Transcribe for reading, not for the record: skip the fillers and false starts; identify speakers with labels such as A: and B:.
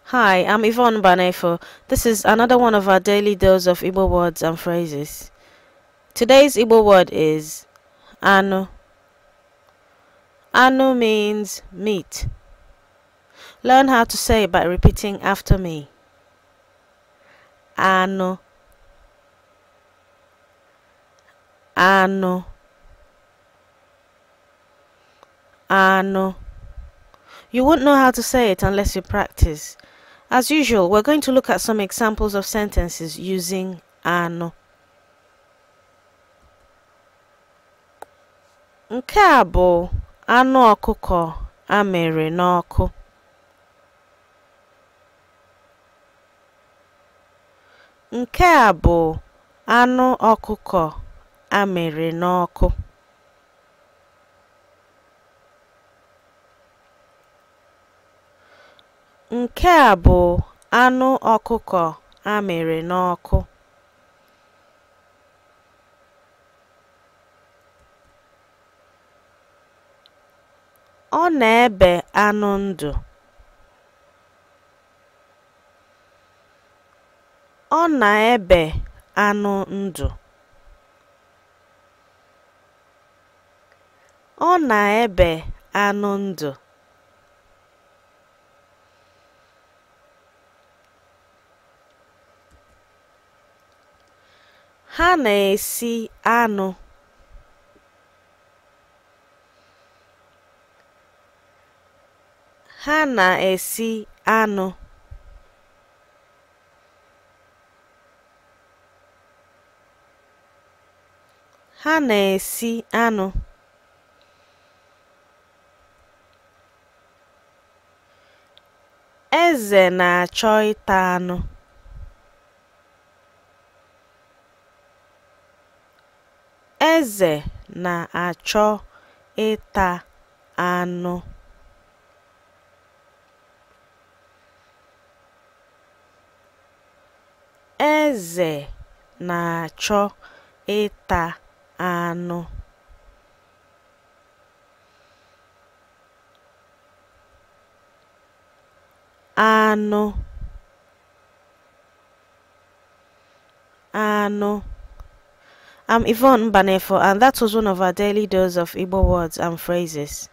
A: Hi, I'm Yvonne Mbanefo. This is another one of our daily dose of Igbo words and phrases. Today's Igbo word is Anu. Anu means meat. Learn how to say it by repeating after me. Anu. Anu. Anu. You won't know how to say it unless you practice. As usual, we're going to look at some examples of sentences using anu. Nke a bụ anụ ọkụkọ a mịrị n'ọkụ. Nke a bụ anụ ọkụkọ a mịrị n'ọkụ. Nke a bụ anụ ọkụkọ a mịrị n'ọkụ. Ọ na-ebe anụ ndụ. Ọ na-ebe anụ ndụ. Ọ na-ebe anụ ndụ. Ha na-esi anụ. Ha na-esi anụ. Ha na-esi anụ. Eze na-achọ ịta anụ. Eze na-achọ ịta anụ. Eze na-achọ ịta anụ. Anụ. Anụ. I'm Yvonne Mbanefo, and that was one of our daily dose of Igbo words and phrases.